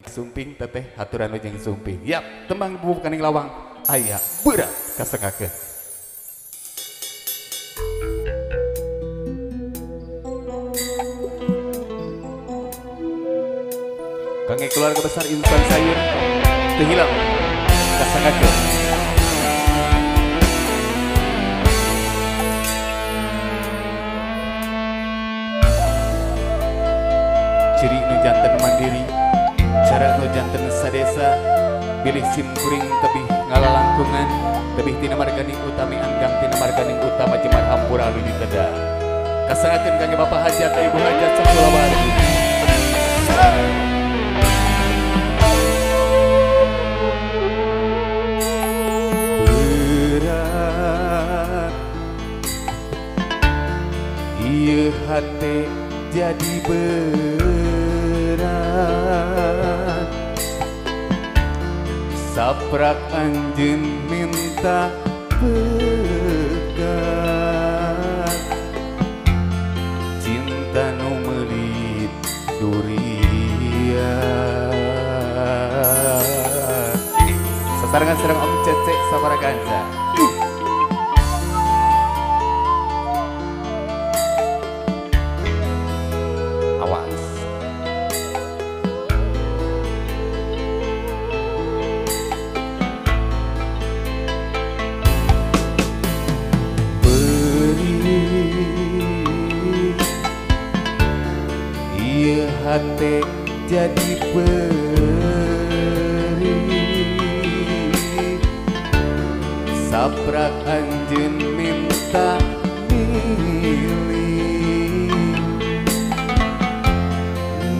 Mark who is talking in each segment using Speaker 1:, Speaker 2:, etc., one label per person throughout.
Speaker 1: Sumping teteh haturan lujeng sumping. Yap, tembang bukaning lawang aya berat kasengakeun. Kangge keluarga besar insan sayur teu hilap kasengakeun. Ciri nu janten mandiri, cara nu janten sadesa, bilih sim kuring tebih ngalalangkungan, tebih tina marganing utami anggang tina marganing utama jemar hampura anu diteda. Kasangakeun kangge Bapak Hajat, Ibu Hajat sakulawargi. Berat ieu hate jadi berat, saprak anjeun minta pegat, cinta nu meulit durian. Sasarengan sareng Om Cece sabaraha kanca. Awas. Ieu hate jadi perih, saprak anjeun minta milih,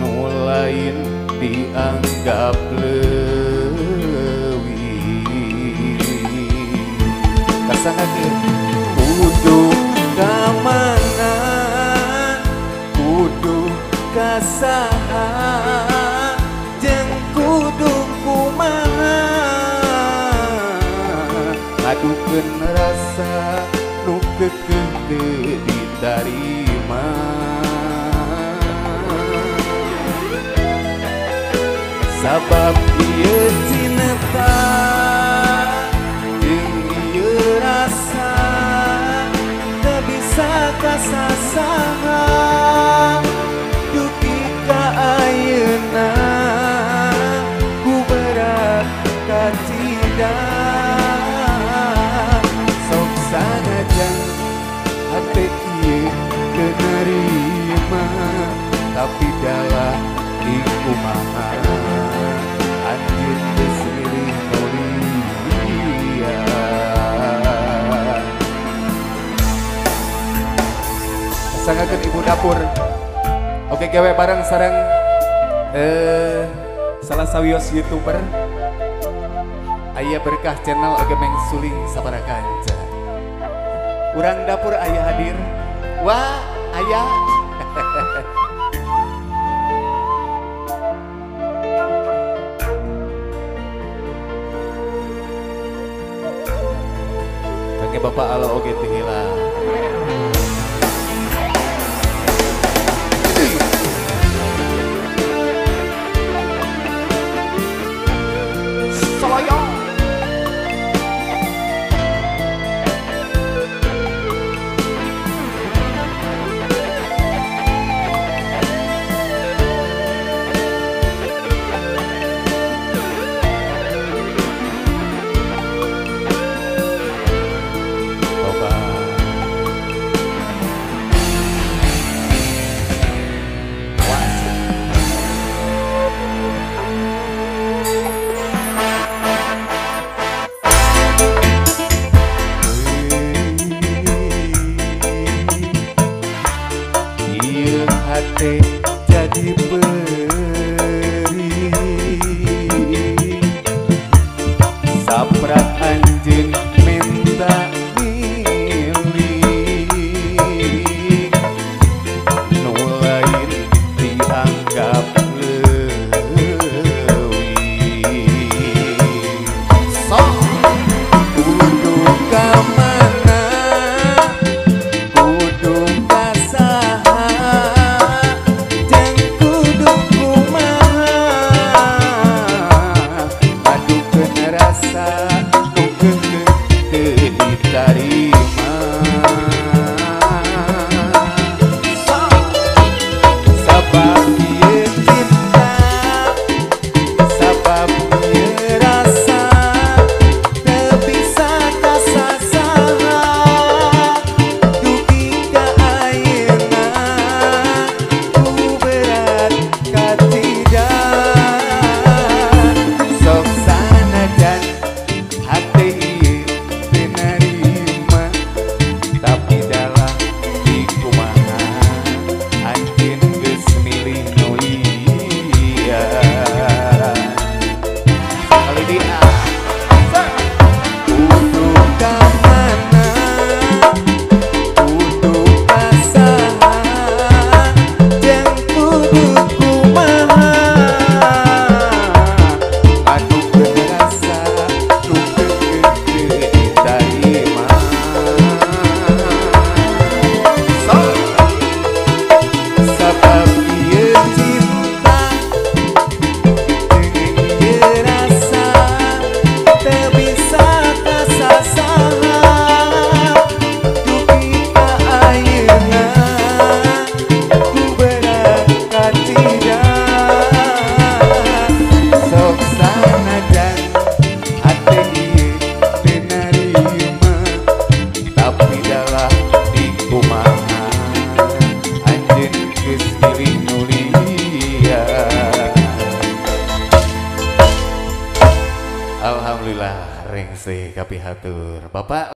Speaker 1: nu lain dianggap leuwih. Kasangakeun kudu ka mana, kudu kasaha, jeung kudu kumaha, ngadukeun rasa nu keukeuh teu ditarima. Sabab ieu cinta jeung ieu rasa teu bisa kasasaha, dugi ka ayeuna ku berat kacida. Sok sanajan hate ieu teu narima, tapi dalah dikumaha anjeun geus milih nu liya. Kasangakeun ibu dapur. Oke gawe bareng sareng salah sawios YouTuber Aya Berkah Channel oge meng suling sabaraha kanca. Urang dapur aya hadir. Wah, aya. Kangge Bapak alo oge teu hilap. Toba. Kahatur Bapak.